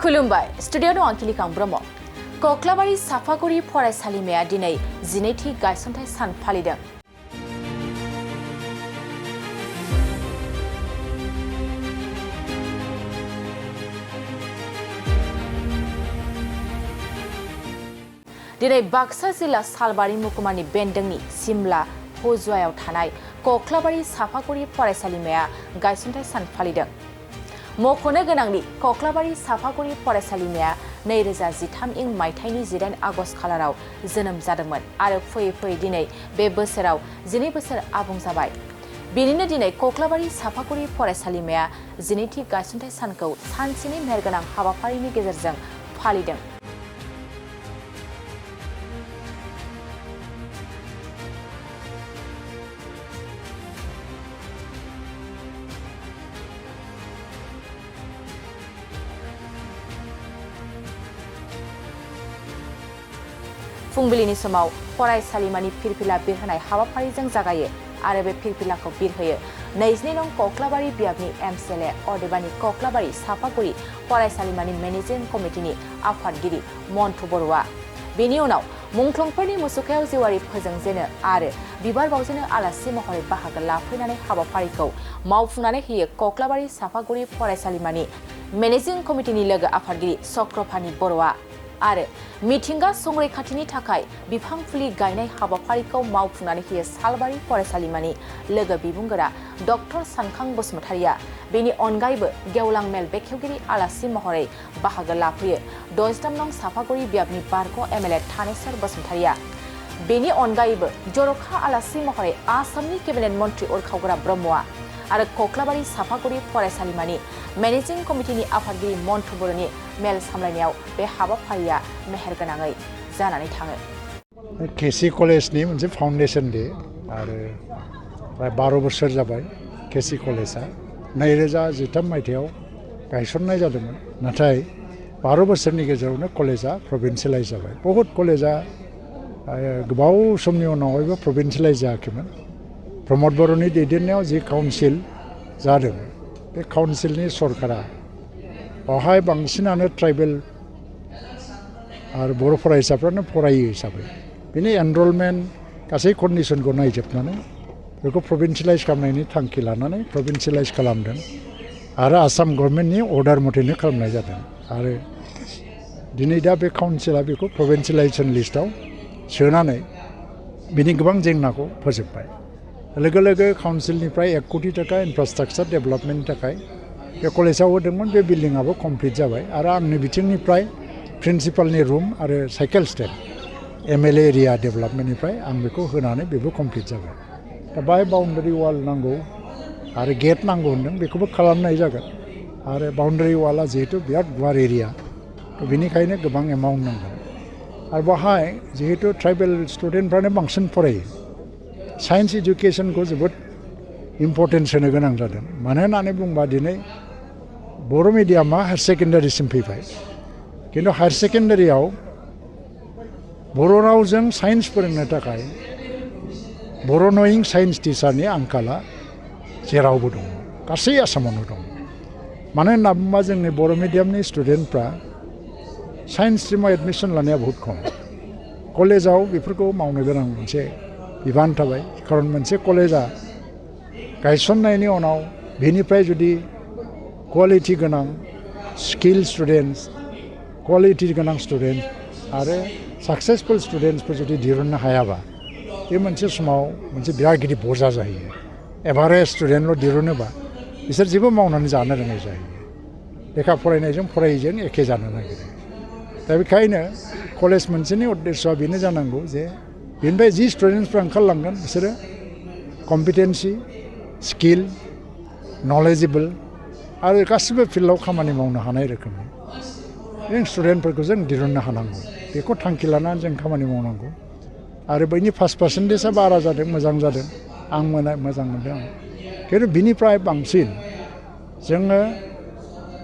खुलुमबाय स्टुडियाव आंखिलिकां ब्रह्म कक्लाबारि साफागुरि फरायसालिमाया दिनै 12थि गायसनथाय सान फालिदों। दिनै बाक्सा जिल्ला सालबारि महकुमानि बेन्दोंनि सिमला हुजुआयाव थानाय कक्लाबारि साफागुरि फरायसालिमाया गायसनथाय सान फालिदों। मख'नो गोनांदि कक्लाबारि साफागुरि फरायसालिमाया 2013 मायथाइनि 18 आगस्ट खालाराव जोनोम जादोंमोन आरो फैयै फैयै दिनै बे बोसोराव 12 बोसोर आबुं जाबाय। बेनिनो दिनै कक्लाबारि साफागुरि फरायसालिमाया 12थि गायसनथाय सानखौ सानसेनि मेहेरगोनां हाबाफारिनि गेजेरजों फालिदों। फुंबिलिनि समाव फरायसालिमानि फिरफिला बिरहोनाय हाबाफारिजों जागायो आरो बे फिरफिलाखौ बिरहोयो 22 नं कक्लाबारि बियाबनि एमसिएलए अदेबानि कक्लाबारि साफागुरि फरायसालिमानि मेनेजिं कमिटिनि आफादगिरि मन्टु बरुवा। बेनि उनाव मुंख्लंफोरनि मुसुखायाव जेवारि फोजोंजेनो आरो बिबार बावजेनो आलासि महरै बाहागो लाफैनानै हाबाफारिखौ मावफुंनानै होयो कक्लाबारि साफागुरि फरायसालिमानि मेनेजिं कमिटिनि लोगो आफादगिरि चक्रफानि बरुवा आरो मिथिंगा संरैखाथिनि थाखाय बिफां फुलि गायनाय हाबाफारिखौ मावफुंनानै होयो सालबारि फरायसालिमानि लोगो बिबुंगोरा डक्टर सानखां बसुमतारिया। बेनि अनगायैबो गेवलां मेल बेखेवगिरि आलासि महरै बाहागो लाफैयो 63 नं साफागुरि बियाबनि बारग' एमएलए थानेश्वर बसुमतारिया। बेनि अनगायैबो जर'खा आलासि महरै आसामनि केबिनेट मन्त्रि उरखावग्रा ब्रह्मआ आरो कक्लाबारि साफागुरि फरायसालिमानि मेनेजिं कमिटिनि आफादगिरि मन्टु बरुवानि मेल सामलायनायाव बे हाबाफारिया मेहेरगोनाङै जानानै थाङो। केसि कलेजनि मोनसे फाउन्डेसन डे आरो प्राय 12 बोसोर जाबाय। केसि कलेजआ 2013 मायथाइयाव गायसननाय जादोंमोन, नाथाय 12 बोसोरनि गेजेरावनो कलेजआ प्रभिन्सियेलाइज जाबाय। बहुत कलेजआ गोबाव समनि उनावहायबो प्रभिन्सियेलाइज जायाखैमोन। प्रमद बर'नि दैदेननायाव जि काउन्सिल जादों, बे काउन्सिलनि सरकारा बावहाय बांसिनानो ट्राइबेल आरो बर' फरायसाफ्रानो फरायो हिसाबै बेनि एनरलमेन्ट गासै कन्डिशनखौ नायजोबनानै बेखौ प्रभिन्सियेलाइज खालामनायनि थांखि लानानै प्रभिन्सियेलाइज खालामदों आरो आसाम गभर्नमेन्टनि अर्डार मथेनो खालामनाय जादों आरो दिनै दा बे काउन्सिला बेखौ प्रभिन्सियेलाइजेसन लिस्टआव सोनानै बिनि गोबां जेंनाखौ फोजोबबाय। लोगो लोगो काउन्सिलनिफ्राय 1 कोटि टाका इनफ्रास्ट्राक्चार डेभेलपमेन्टनि थाखाय बे कलेजाव होदोंमोन। बे बिल्डिंआबो कमप्लिट जाबाय आरो आंनि बिथिंनिफ्राय प्रिन्सिपालनि रुम आरो साइकेल स्टेन्ड एमएलए एरिया डेभेलपमेन्टनिफ्राय आं बेखौ होनानै बेबो कमप्लिट जाबाय। दा बाहाय बाउन्डारि वाल नांगौ आरो गेट नांगौ होनदों, बेखौबो खालामनाय जागोन आरो बाउन्डारि वालआ जिहेतु बिराद गुवार एरिया, बेनिखायनो गोबां एमाउन्ट नांगोन आरो बाहाय जिहेतु ट्राइबेल स्टुडेन्टफ्रानो बांसिन फरायो, साइन्स एडुकेसनखौ जोबोद इम्पर्टेन्स होनो गोनां जादों। मानो होननानै बुंबा दिनै बर' मिडियामा हायार सेकेन्डारिसिम फैबाय, खिन्थु हायार सेकेन्डारियाव बर' रावजों साइन्स फोरोंनो थाखाय बर' नयिं साइन्स टिचारनि आंखाला जेरावबो दङ, गासै आसामावनो दं। मानो होनना बुंबा जोंनि बर' मिडियामनि स्टुडेन्टफ्रा साइन्स स्ट्रिमाव एडमिसन लानाया बहुद खम। कलेजाव बेफोरखौ मावनो गोनां मोनसे बिबान थाबाय, खारन मोनसे कलेजा गायसननायनि उनाव बेनिफ्राय जुदि क्वालिटि गोनां स्किल स्टुडेन्टस, क्वालिटि गोनां स्टुडेन्ट आरो साक्सेसफुल स्टुडेन्टसफोर जुदि दिहुननो हायाबा बे मोनसे समाव मोनसे बिराद गिदिर बजा जाहैयो। एभारेज स्टुडेन्टल' दिहुनोबा बिसोर जेबो मावनानै जानो रोङै जाहैयो, लेखा फरायनायजों फरायैजों एखे जानो नागिरो। दा बेखायनो कलेज मोनसेनि उद्देश्यआ बेनो जानांगौ जे बेनिफ्राय जि स्टुडेन्टसफ्रा ओंखारलांगोन बिसोरो कम्पिटेन्सि, स्किल, नलेजेबोल आरो गासिबो फिल्डआव खामानि मावनो हानाय रोखोमनि जों स्टुडेन्टफोरखौ जों दिहुननो हानांगौ। बेखौ थांखि लानानै जों खामानि मावनांगौ आरो बैनि पास पार्सेन्टेजआ बारा जादों, मोजां जादों, आं मोजां मोनदों। खिन्थु बिनिफ्राय बांसिन जोङो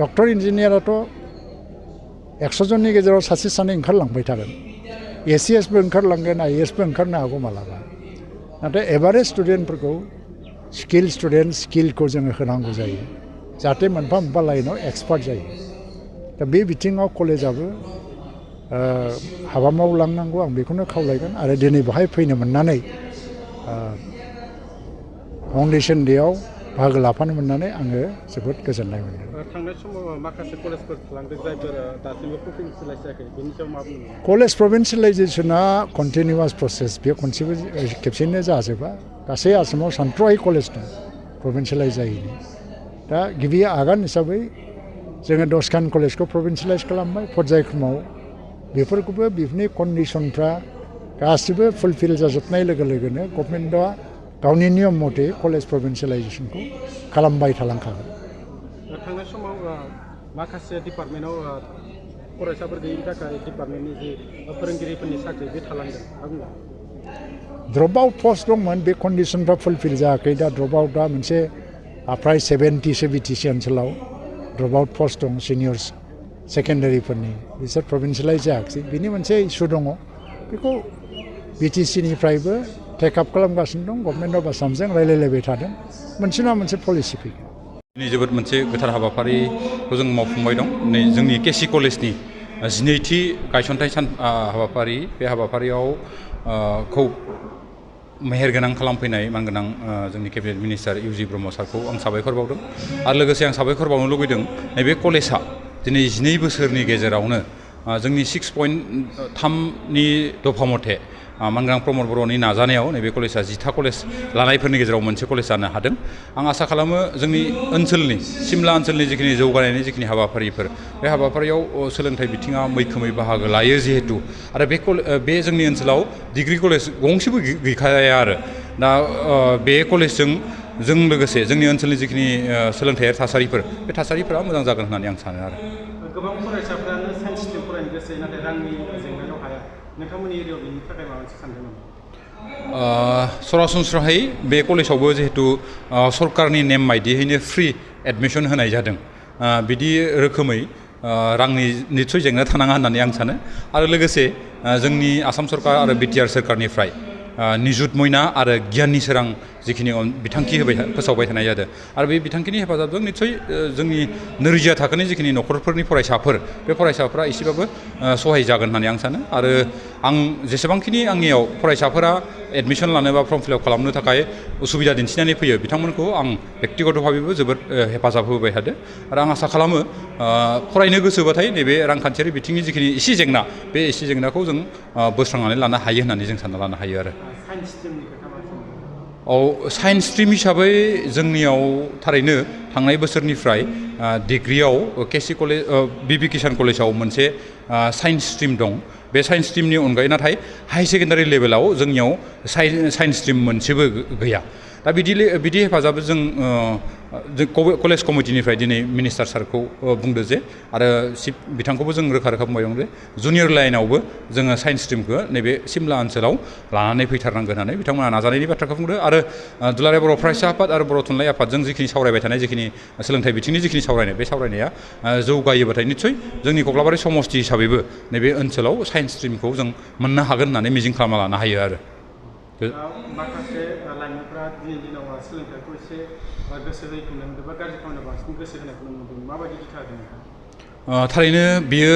डक्टर इन्जिनियाराथ' 100 जननि गेजेराव सासे सानै ओंखारलांबाय थागोन, एसिएसबो ओंखारलांगोन, आइएएसबो ओंखारनो हागौ मालाबा, नाथाय एभारेज स्टुडेन्टफोरखौ स्किल स्टुडेन्ट स्किलखौ जोङो होनांगौ जायो जाहाथे मोनफा मोनफा लाइनाव एक्सपार्ट जायो। दा बे बिथिङाव कलेजाबो हाबा मावलांनांगौ आं बेखौनो खावलायगोन आरो दिनै बेहाय फैनो मोननानै फाउन्डेसन डेआव बाहागो लाफानो मोननानै आङो जोबोद गोजोननाय मोनदों। थांनाय समाव माखासे कलेजफोर थालांदों जायफोर दासिमबो प्रभिन्सियेलाइज जायाखै बेनि सायाव मा बुंनो? कलेज प्रभिन्सियेलाइजेसना कन्टिनिउवास प्रसेस बेयो खनसेबो खेबसेनो जाजोबा गासै आसामाव सानथ्र'हायै कलेज दं प्रभिन्सियेलाइज जायैनि। दा गिबि आगान हिसाबै जोङो 10खान कलेजखौ प्रभिन्सियेलाइज खालामबाय पर्यायक्रमाव बेफोरखौबो बेफोरनि कन्डिसनफ्रा गासिबो फुलफिल जाजोबनाय लोगो लोगोनो गभर्नमेन्टआ गावनि नियम मथे कलेज प्रभिन्सियेलाइजेसनखौ खालामबाय थालांखागोन। थांनाय समाव माखासे डिपार्टमेन्टआव फरायसाफोर गैयिनि थाखाय डिपार्टमेन्टनि जि फोरोंगिरिफोरनि साख्रि बे थालांदों मा बुङो? ड्रप आउट पस्ट दंमोन बे कन्डिसनफ्रा फुलफिल जायाखै। दा ड्रप आउटआ मोनसे फ्राय 70सो बिटिसि ओनसोलाव ड्रप आउट पस्ट दं सिनियर्स सेकेन्डारिफोरनि बिसोर प्रभिन्सियेलाइज जायाखै। बिनि मोनसे इस्यु दङ बेखौ बिटिसिनिफ्रायबो टेकआप खालामगासिनो दं। गभर्नमेन्ट अफ आसामजों रायलायलायबाय थादों मोनसे नङा मोनसे पलिसि फैगोन। दिनै जोबोद मोनसे गोथार हाबाफारिखौ जों मावफुंबाय दं। नै जोंनि केसि कलेजनि 12थि गायसनथाइ सान हाबाफारि बे हाबाफारियाव खौ मेहेरगोनां खालामफैनाय मानगोनां जोंनि केबिनेट मिनिस्टार इउजि ब्रह्म सारखौ आं साबायखर बावदों आरो लोगोसे आं साबायखर बावनो लुबैदों नैबे कलेजआ दिनै 12 बोसोरनि गेजेरावनो जोंनि 6.3नि दफा मथे मानगोनां प्रमद बर'नि नाजानायाव नैबे कलेजआ 10था कलेज लानायफोरनि गेजेराव मोनसे कलेज जानो हादों। आं आसा खालामो जोंनि ओनसोलनि सिमला ओनसोलनि जिखिनि जौगानायनि जिखिनि हाबाफारिफोर बे हाबाफारियाव सोलोंथाइ बिथिङा मैखोमै बाहागो लायो जिहेतु आरो बे जोंनि ओनसोलाव डिग्री कलेज गंसेबो गैखाया आरो दा बे कलेजजों जों लोगोसे जोंनि ओनसोलनि जिखिनि सोलोंथायारि थासारिफोर बे थासारिफोरा मोजां जागोन होननानै आं सानो आरो। गोबां फरायसाफ्रानो साइन्स स्ट्रिम फरायनो गोसो नाथाय रांनि जेंनायाव हाया। नोंथांमोननि एरियायाव बेनि थाखाय माबा मोनसे सानदों नामा? सरासनस्रायै बे कलेजावबो जिहेतु सरकारनि नेम बायदियैनो फ्रि एडमिसन होनाय जादों बिदि रोखोमै रांनि निस्सय जेंना थानाङा होननानै आं सानो आरो लोगोसे जोंनि आसाम सरकार आरो बिटिआर सोरखारनिफ्राय निजुत मयना आरो गियाननि सोरां जिखिनि बिथांखि फोसावबाय थानाय जादों आरो बे बिथांखिनि हेफाजाबजों निस्सय जोंनि नोरजिया थाखोनि जिखिनि न'खरफोरनि फरायसाफोर बे फरायसाफोरा एसेबाबो सहाय जागोन होननानै आं सानो आरो आं जेसेबांखिनि आंनियाव फरायसाफोरा एडमिसन लानो बा फर्म फिलआप खालामनो थाखाय उसुबिदा दिन्थिनानै फैयो बिथांमोनखौ आं बेक्तिगतभाबैबो जोबोद हेफाजाब होबाय थादों आरो आं आसा खालामो फरायनो गोसोबाथाय नैबे रांखान्थियारि बिथिंनि जिखिनि एसे जेंना बे एसे जेंनाखौ जों बोस्रांनानै लानो हायो होननानै जों सानना लानो हायो आरो। साइन्स स्ट्रिम हिसाबै जोंनियाव थारैनो थांनाय बोसोरनिफ्राय डिग्रियाव केसि कलेज बिबि किसान कलेजाव मोनसे साइन्स स्ट्रिम दं। बे साइन्स स्ट्रिमनि अनगायै नाथाय हाई सेकेन्डारि लेभेलाव जोंनियाव साइन्स स्ट्रिम मोनसेबो गैया। दा बिदि हेफाजाब जों कलेज कमिटिनिफ्राय दिनै मिनिस्टार सारखौ बुंदो जे आरो बिथांखौबो जों रोखा रोखा बुंबाय दं जे जुनियर लाइनावबो जोङो साइन्स स्ट्रिमखौ नैबे सिमला ओनसोलाव लानानै फैथारनांगोन होननानै बिथांमोना नाजानायनि बाथ्राखौ बुंदो आरो दुलाराय बर' फरायसा आफाद आरो बर' थुनलाइ आफादजों जिखिनि सावरायबाय थानाय जिखिनि सोलोंथाइ बिथिंनि जिखिनि सावरायनाय बे सावरायनाया जौगायोबाथाय निस्सय जोंनि कक्लाबारि समस्ति हिसाबैबो नैबे ओनसोलाव साइन्स स्ट्रिमखौ जों मोननो हागोन होननानै मिजिं खालामना लानो हायो आरो। माखासे लाइमोनफ्रा दिनैनि दिनाव सोलोंथाइखौ एसे गोसो होयैखौ नुनो मोनदों बा गाज्रि खामानियाव बांसिन गोसो होनायखौ नुनो मोनदों माबायदि दिथा होदों? थारैनो बियो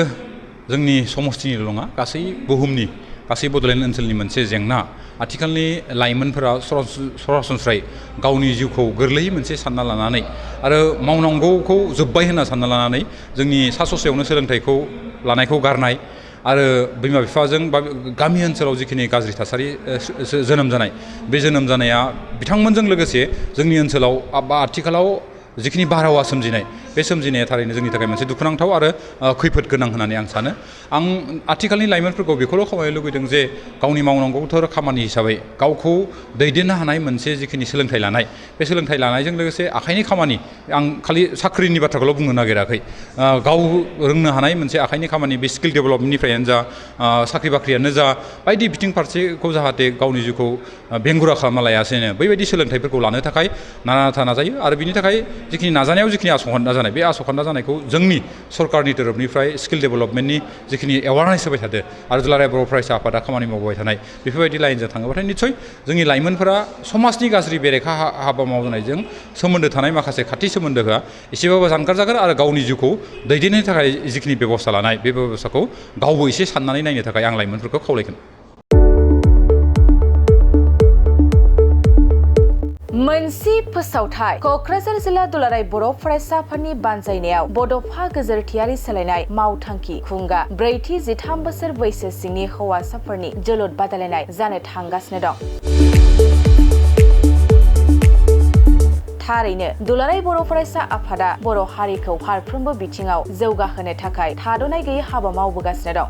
जोंनि समस्तिनिल' नङा गासै बुहुमनि गासै बड'लेण्ड ओनसोलनि मोनसे जेंना। आथिखालनि लाइमोनफोरा सरासनस्रायै गावनि जिउखौ गोरलैयै मोनसे सानना लानानै आरो मावनांगौखौ जोब्बाय होनना सानना लानानै जोंनि सा ससेयावनो सोलोंथाइखौ लानायखौ गारनाय आरो बिमा बिफाजों बा गामि ओनसोलाव जिखिनि गाज्रि थासारि जोनोम जानाय बे जोनोम जानाया बिथांमोनजों लोगोसे जोंनि ओनसोलाव बा आथिखालाव जिखिनि बारहावा सोमजिनाय बे सोमजिनाया थारैनो जोंनि थाखाय मोनसे दुखुनांथाव आरो खैफोद गोनां होननानै आं सानो। आं आथिखालनि लाइमोनफोरखौ बेखौल' खावलायनो लुबैदों जे गावनि मावनांगौथार खामानि हिसाबै गावखौ दैदेननो हानाय मोनसे जिखिनि सोलोंथाइ लानाय बे सोलोंथाइ लानायजों लोगोसे आखाइनि खामानि आं खालि साख्रिनि बाथ्राखौल' बुंनो नागिराखै गाव रोंनो हानाय मोनसे आखाइनि खामानि बे स्किल डेभेलपमेन्टनिफ्रायानो जा साख्रि बाख्रियानो जा बायदि बिथिं फारसेखौ जाहाथे गावनि जिउखौ बेंगुरा खालामना लायासेनो बैबायदि सोलोंथाइफोरखौ लानो थाखाय नाजायो आरो बिनि थाखाय जिखिनि नाजानायाव जिखिनि आसंखान्दा जानाय जानाय बे आसखान्दा जानायखौ जोंनि सरकारनि तरफनिफ्राय स्किल डेभेलपमेन्टनि जिखिनि एवारनेस होबाय थादों आरो दुलाराय बर' फरायसा आफादा खामानि मावबाय थानाय बेफोरबायदि लाइनजों थाङोबाथाय निस्सय जोंनि लाइमोनफोरा समाजनि गाज्रि बेरेखा हाबा मावनायजों सोमोन्दो थानाय माखासे खाथि सोमोन्दोआ एसेबाबो जानगार जागोन आरो गावनि जिउखौ दैदेननो थाखाय जिखिनि बेबस्था लानाय बे बेबस्थाखौ गावबो एसे साननानै नायनो थाखाय आं लाइमोनफोरखौ खावलायगोन। मोनसे फोसावथाय क'क्राझार जिल्ला दुलाराय बर' फरायसा आफादनि बानजायनायाव बड'फा गोजोरथियारि सोलायनाय मावथांखि खुंगा 4-13 बोसोर बैसो सिंनि हौवासाफोरनि जोलुर बादायलायनाय जानो थांगासिनो दं। थारैनो दुलाराय बर' फरायसा आफादा बर' हारिखौ फारफ्रोमबो बिथिङाव जौगाहोनो थाखाय थाद'नाय गैयै हाबा मावबोगासिनो दं।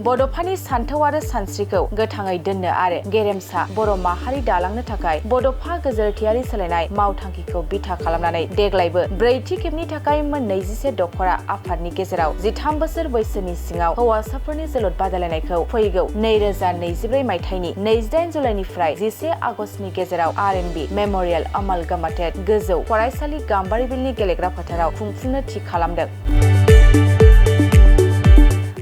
बड'फानि सान्थौ आरो सानस्रिखौ गोथाङै दोननो आरो गेरेमसा बर' माहारि दालांनो थाखाय बड'फा गोजोरथियारि सोलायनाय मावथांखिखौ बिथा खालामनानै देग्लायबो 4थि खेबनि थाखाय मोन 21 दखरा आफादनि गेजेराव 13 बोसोर बैसोनि सिङाव हौवासाफोरनि जोलुर बादायलायनायखौ फैगौ 2024 मायथाइनि 28 जुलाइनिफ्राय 11 आगस्तनि गेजेराव RMB मेम'रियेल अमालगामाटेड गोजौ फरायसालि गाम्बारिबिलनि गेलेग्रा फोथाराव खुंफुंनो थि खालामदों।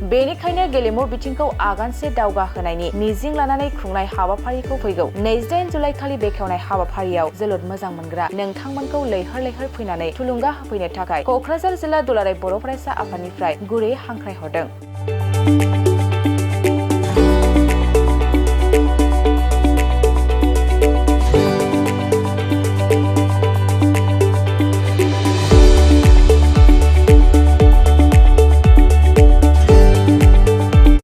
बेनिखायनो गेलेमु बिथिंखौ आगानसे दावगाहोनायनि मिजिं लानानै खुंनाय हाबाफारिखौ फैगौ 28 जुलाइ खालि बेखेवनाय हाबाफारियाव जोलुर मोजां मोनग्रा नोंथांमोनखौ लैहोर लैहोर फैनानै थुलुंगा होफैनो थाखाय क'क्राझार जिल्ला दुलाराय बर' फरायसा आफादनिफ्राय गुरै हांख्रायहरदों।